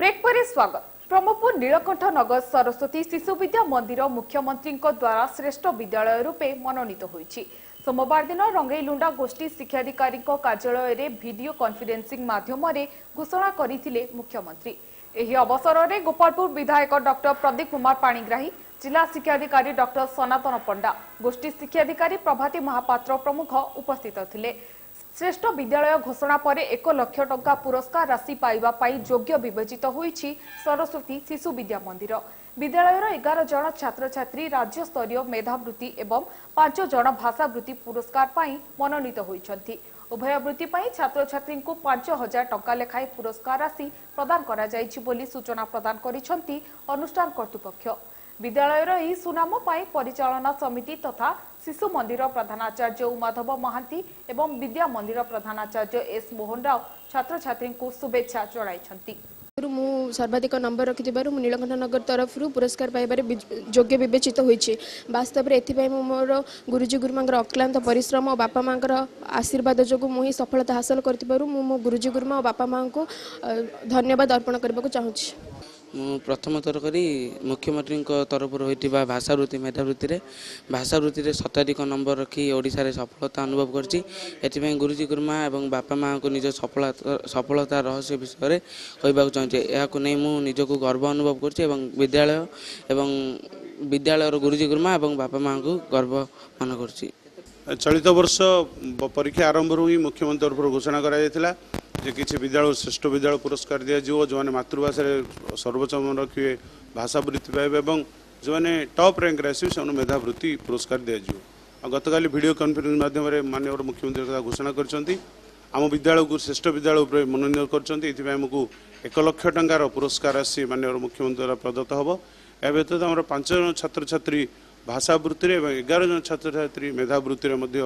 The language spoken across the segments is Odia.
ବ୍ରେକ୍ ପରେ ସ୍ୱାଗତ। ବ୍ରହ୍ମପୁର ନୀଳକଣ୍ଠ ନଗର ସରସ୍ୱତୀ ଶିଶୁ ବିଦ୍ୟା ମନ୍ଦିର ମୁଖ୍ୟମନ୍ତ୍ରୀଙ୍କ ଦ୍ୱାରା ଶ୍ରେଷ୍ଠ ବିଦ୍ୟାଳୟ ରୂପେ ମନୋନୀତ ହୋଇଛି। ସୋମବାର ଦିନ ରଙ୍ଗେଇଲୁଣ୍ଡା ଗୋଷ୍ଠୀ ଶିକ୍ଷାଧିକାରୀଙ୍କ କାର୍ଯ୍ୟାଳୟରେ ଭିଡିଓ କନଫରେନ୍ସିଂ ମାଧ୍ୟମରେ ଘୋଷଣା କରିଥିଲେ ମୁଖ୍ୟମନ୍ତ୍ରୀ। ଏହି ଅବସରରେ ଗୋପାଳପୁର ବିଧାୟକ ଡକ୍ଟର ପ୍ରଦୀପ କୁମାର ପାଣିଗ୍ରାହୀ, ଜିଲ୍ଲା ଶିକ୍ଷାଧିକାରୀ ଡକ୍ଟର ସନାତନ ପଣ୍ଡା, ଗୋଷ୍ଠୀ ଶିକ୍ଷାଧିକାରୀ ପ୍ରଭାତୀ ମହାପାତ୍ର ପ୍ରମୁଖ ଉପସ୍ଥିତ ଥିଲେ। ଶ୍ରେଷ୍ଠ ବିଦ୍ୟାଳୟ ଘୋଷଣା ପରେ 1 ଲକ୍ଷ ଟଙ୍କା ପୁରସ୍କାର ରାଶି ପାଇବା ପାଇଁ ଯୋଗ୍ୟ ବିବେଚିତ ହୋଇଛି ସରସ୍ୱତୀ ଶିଶୁ ବିଦ୍ୟା ମନ୍ଦିର। ବିଦ୍ୟାଳୟର 11 ଜଣ ଛାତ୍ରଛାତ୍ରୀ ରାଜ୍ୟସ୍ତରୀୟ ମେଧାବୃତ୍ତି ଏବଂ 5 ଜଣ ଭାଷାବୃତ୍ତି ପୁରସ୍କାର ପାଇଁ ମନୋନୀତ ହୋଇଛନ୍ତି। ଉଭୟ ବୃତ୍ତି ପାଇଁ ଛାତ୍ରଛାତ୍ରୀଙ୍କୁ 5000 ଟଙ୍କା ଲେଖାଏଁ ପୁରସ୍କାର ରାଶି ପ୍ରଦାନ କରାଯାଇଛି ବୋଲି ସୂଚନା ପ୍ରଦାନ କରିଛନ୍ତି ଅନୁଷ୍ଠାନ କର୍ତ୍ତୃପକ୍ଷ। ବିଦ୍ୟାଳୟର ଏହି ସୁନାମ ପାଇଁ ପରିଚାଳନା ସମିତି ତଥା ଶିଶୁ ମନ୍ଦିର ପ୍ରଧାନାଚାର୍ଯ୍ୟ ଉମାଧବ ମହାନ୍ତି ଏବଂ ବିଦ୍ୟା ମନ୍ଦିର ପ୍ରଧାନାଚାର୍ଯ୍ୟ ଏସ୍ ମୋହନ ରାଓ ଛାତ୍ରଛାତ୍ରୀଙ୍କୁ ଶୁଭେଚ୍ଛା ଜଣାଇଛନ୍ତି। ମୁଁ ସର୍ବାଧିକ ନମ୍ବର ରଖିଥିବାରୁ ମୁଁ ନୀଳକଣ୍ଠ ନଗର ତରଫରୁ ପୁରସ୍କାର ପାଇବାରେ ଯୋଗ୍ୟ ବିବେଚିତ ହୋଇଛି। ବାସ୍ତବରେ ଏଥିପାଇଁ ମୁଁ ମୋର ଗୁରୁଜୀ ଗୁରୁମାଙ୍କର ଅକ୍ଲାନ୍ତ ପରିଶ୍ରମ ଓ ବାପା ମାଆଙ୍କର ଆଶୀର୍ବାଦ ଯୋଗୁଁ ମୁଁ ହିଁ ସଫଳତା ହାସଲ କରିଥିବାରୁ ମୁଁ ମୋ ଗୁରୁଜୀ ଗୁରୁମା ଓ ବାପା ମାଆଙ୍କୁ ଧନ୍ୟବାଦ ଅର୍ପଣ କରିବାକୁ ଚାହୁଁଛି। ମୁଁ ପ୍ରଥମ ଥର କରି ମୁଖ୍ୟମନ୍ତ୍ରୀଙ୍କ ତରଫରୁ ହୋଇଥିବା ଭାଷାବୃତ୍ତି ମେଧାବୃତ୍ତିରେ ଭାଷାବୃତ୍ତିରେ ଶତାଧିକ ନମ୍ବର ରଖି ଓଡ଼ିଶାରେ ସଫଳତା ଅନୁଭବ କରିଛି। ଏଥିପାଇଁ ଗୁରୁଜୀ ଗୁରୁମା ଏବଂ ବାପା ମାଆଙ୍କୁ ନିଜ ସଫଳତା ରହସ୍ୟ ବିଷୟରେ କହିବାକୁ ଚାହୁଁଛି। ଏହାକୁ ନେଇ ମୁଁ ନିଜକୁ ଗର୍ବ ଅନୁଭବ କରୁଛି ଏବଂ ବିଦ୍ୟାଳୟ ଏବଂ ବିଦ୍ୟାଳୟର ଗୁରୁଜୀ ଗୁରୁମା ଏବଂ ବାପା ମାଆଙ୍କୁ ଗର୍ବ ମନେ କରୁଛି। ଚଳିତ ବର୍ଷ ପରୀକ୍ଷା ଆରମ୍ଭରୁ ହିଁ ମୁଖ୍ୟମନ୍ତ୍ରୀ ତରଫରୁ ଘୋଷଣା କରାଯାଇଥିଲା ଯେ କିଛି ବିଦ୍ୟାଳୟ ଶ୍ରେଷ୍ଠ ବିଦ୍ୟାଳୟ ପୁରସ୍କାର ଦିଆଯିବ, ଯେଉଁମାନେ ମାତୃଭାଷାରେ ସର୍ବୋଚ୍ଚ ରଖିବେ ଭାଷାବୃତ୍ତି ପାଇବେ ଏବଂ ଯେଉଁମାନେ ଟପ୍ ର୍ୟାଙ୍କରେ ଆସିବେ ସେମାନଙ୍କୁ ମେଧାବୃତ୍ତି ପୁରସ୍କାର ଦିଆଯିବ। ଆଉ ଗତକାଲି ଭିଡ଼ିଓ କନଫରେନ୍ସ ମାଧ୍ୟମରେ ମାନ୍ୟବର ମୁଖ୍ୟମନ୍ତ୍ରୀ କଥା ଘୋଷଣା କରିଛନ୍ତି। ଆମ ବିଦ୍ୟାଳୟକୁ ଶ୍ରେଷ୍ଠ ବିଦ୍ୟାଳୟ ଉପରେ ମନୋନୀତ କରିଛନ୍ତି। ଏଥିପାଇଁ ଆମକୁ 1 ଲକ୍ଷ ଟଙ୍କାର ପୁରସ୍କାର ରାଶି ମାନ୍ୟବର ମୁଖ୍ୟମନ୍ତ୍ରୀ ଦ୍ୱାରା ପ୍ରଦତ୍ତ ହେବ। ଏହା ବ୍ୟତୀତ ଆମର ପାଞ୍ଚ ଜଣ ଛାତ୍ରଛାତ୍ରୀ ଭାଷାବୃତ୍ତିରେ ଏବଂ 11 ଜଣ ଛାତ୍ରଛାତ୍ରୀ ମେଧାବୃତ୍ତିରେ ମଧ୍ୟ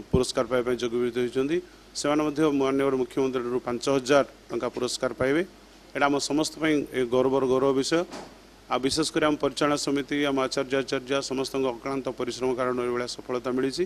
ପୁରସ୍କାର ପାଇବା ପାଇଁ ଯୋଗ୍ୟ ବିବେଚିତ ହୋଇଛନ୍ତି। ସେମାନେ ମଧ୍ୟ ମାନ୍ୟବର ମୁଖ୍ୟମନ୍ତ୍ରୀଠାରୁ 5000 ଟଙ୍କା ପୁରସ୍କାର ପାଇବେ। ଏଇଟା ଆମ ସମସ୍ତ ପାଇଁ ଏ ଗୌରବର ଗୌରବ ବିଷୟ। ଆଉ ବିଶେଷ କରି ଆମ ପରିଚାଳନା ସମିତି, ଆମ ଆଚାର୍ଯ୍ୟ ଆଚାର୍ଯ୍ୟ ସମସ୍ତଙ୍କ ଅକ୍ଳାନ୍ତ ପରିଶ୍ରମ କାରଣରୁ ଏଭଳିଆ ସଫଳତା ମିଳିଛି।